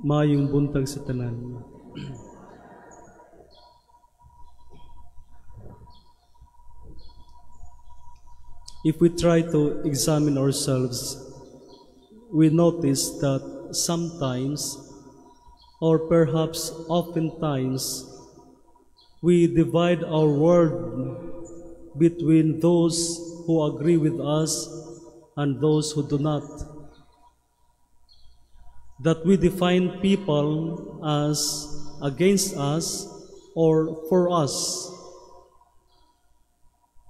Maayong buntag sa tanan. If we try to examine ourselves, we notice that sometimes, or perhaps oftentimes, we divide our world between those who agree with us and those who do not. That we define people as against us or for us.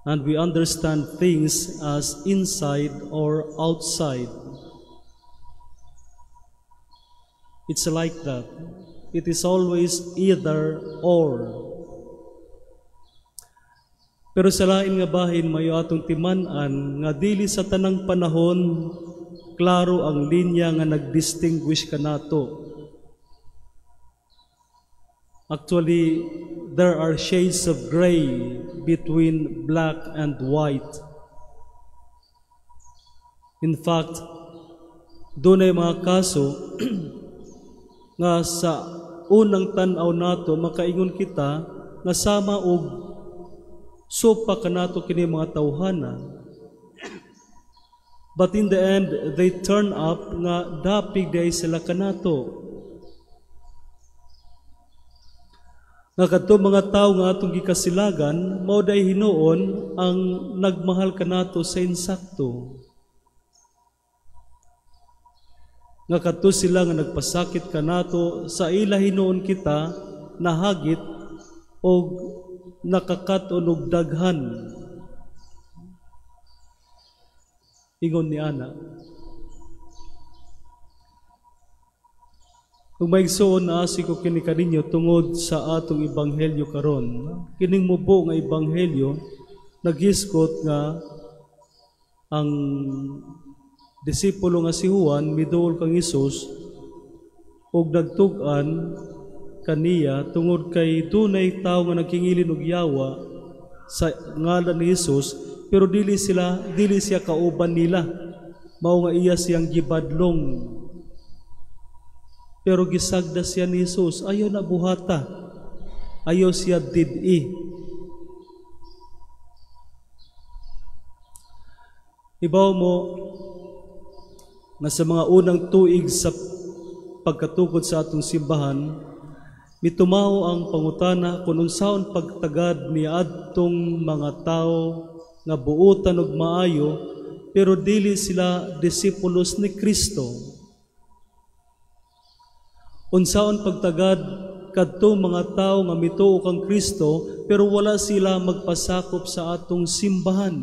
And we understand things as inside or outside. It's like that. It is always either or. Pero sa lain nga bahin, mayo atong timan-an nga dili sa tanang panahon klaro ang linya nga nagdistinguish kanato. Actually, there are shades of gray between black and white. In fact, dunay mga kaso nga sa unang tan-aw nato makaingon kita nga sama og sopa kanato kini mga tawhana. But in the end, they turn up nga dapig diay sila kanato. Nga kadto mga tawo nga atong gikasilagan, mao day hinuon ang nagmahal kanato sa insakto. Nga kadto sila nga nagpasakit kanato sa ila hinuon kita nahagit og nakakat-on og daghan. Ingon ni ana. Kung maigsoon na asi ko kini kaninyo tungod sa atong ebanghelyo karon, kining mubo nga ebanghelyo naghisgot nga ang disipulo nga si Juan miduol kang Hesus ug nagtug-an kaniya tungod kay dunay tawo nga nagkingilin og yawa sa ngalan ni Hesus, pero dili siya kauban nila, mao nga iya siyang gibadlong. Pero gisagda siya ni Hesus, ayaw na buhata, ayaw siya did-i. Ibaw mo nga sa mga unang tuig sa pagkatukod sa atong simbahan, mitumaw ang pangutana kung unsaon pagtagad ni adtong mga tawo nga buotan og maayo pero dili sila disipulos ni Kristo. Unsaon pagtagad kadtong mga tawo nga mituo kang Kristo pero wala sila magpasakop sa atong simbahan.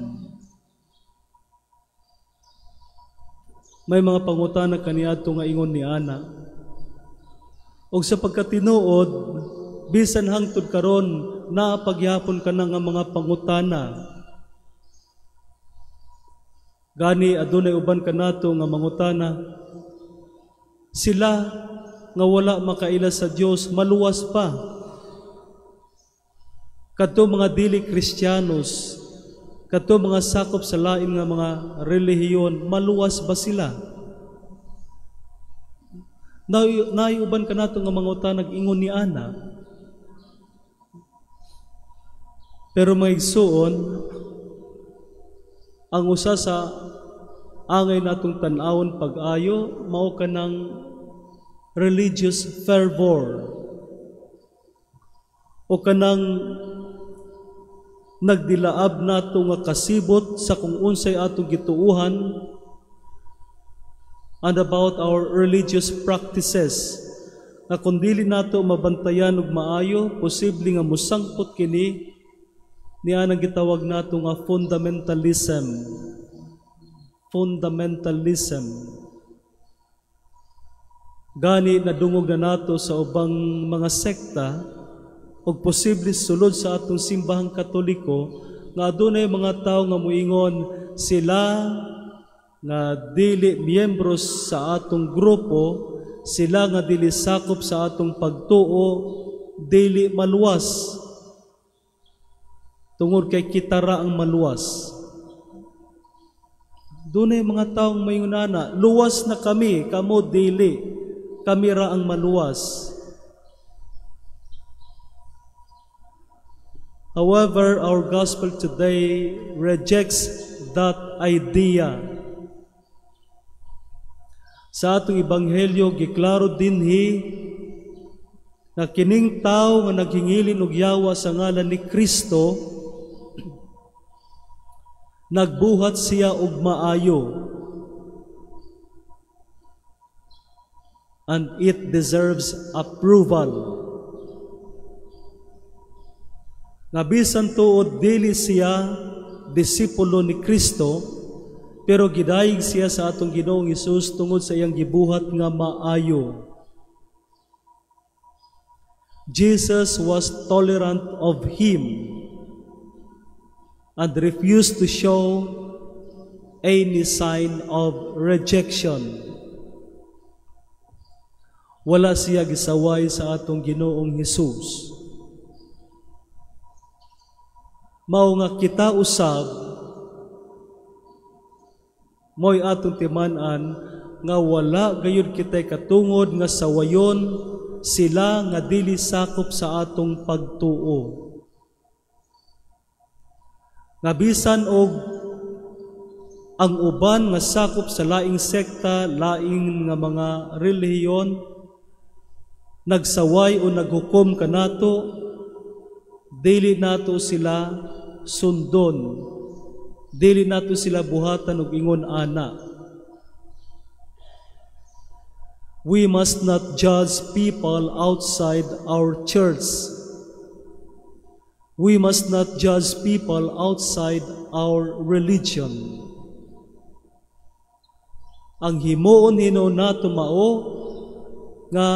May mga pangutana kaniadto nga ingon ni ana. Og sa pagkatinuod, bisan hangtod karon naa pagyapon ka na nga mga pangutana. Gani adunay uban kanato nga mangutana, sila nga wala makaila sa Dios maluwas pa. Kadto mga dili Kristiyanos, kadto mga sakop sa lain nga mga relihiyon, maluwas ba sila? Naiuban kanato nga mangutana nag-ingon ni ana. Pero maigsuon, ang usa sa angay natong tan-awon pag-ayo mao kanang religious fervor o kanang nagdilaab nato nga kasibot sa kung unsay atong gituohan and about our religious practices, nga kung dili nato mabantayan og maayo, posible nga mosangpot kini niya nang gitawag nato nga fundamentalism. Fundamentalism. Gani nadungog na nato sa ubang mga sekta og posible sulod sa atong simbahang Katoliko nga adunay mga tawo nga moingon sila nga dili miyembro sa atong grupo, sila nga dili sakop sa atong pagtuo, dili maluwas. Tungod kay kitara ang maluwas. Dunay mga taong mayunana, luwas na kami, kamo dili. kami ra ang maluwas. However, our gospel today rejects that idea. Sa atong ebanghelyo, giklaro dinhi nga kining tawo nga naghingilin og yawa sa ngalan ni Kristo, nagbuhat siya og maayo, and it deserves approval. Nga bisan tuod dili siya disipulo ni Kristo, pero gidayeg siya sa atong Ginoong Hesus tungod sa iyang gibuhat nga maayo. Jesus was tolerant of him and refused to show any sign of rejection. Wala siya gisaway sa atong Ginoong Hesus. Mao nga kita usab mo'y atong timan-an nga wala gayud kitay katungod nga sawayon sila nga dili sakop sa atong pagtuo. Nga bisan og ang uban nga sakop sa laing sekta, laing nga mga relihiyon, nagsaway o naghukom kanato, dili nato sila sundon, dili nato sila buhatan og ingon ana. We must not judge people outside our church. We must not judge people outside our religion. Ang himuon hinuon nato mao nga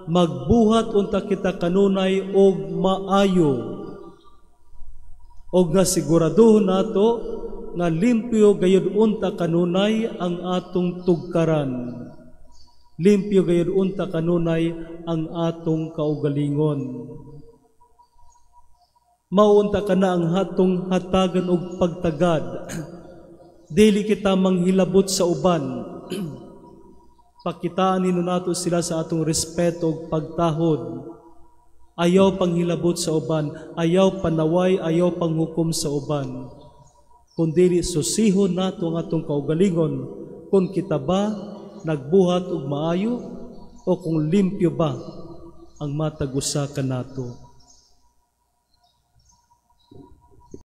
magbuhat unta kita kanunay og maayo, og nga siguraduhon nato nga limpyo gayud unta kanunay ang atong tugkaran, limpyo gayud unta kanunay ang atong kaugalingon. Maunta kana ang hatong hatagan og pagtagad. Dili kita manghilabot sa uban. Pakitaan nino nato sila sa atong respeto ug pagtahod. Ayaw panghilabot sa uban, ayaw panaway, ayaw panghukom sa uban. Kundili susihon nato ang atong kaugalingon kung kita ba nagbuhat og maayo o kung limpyo ba ang matag usa kanato.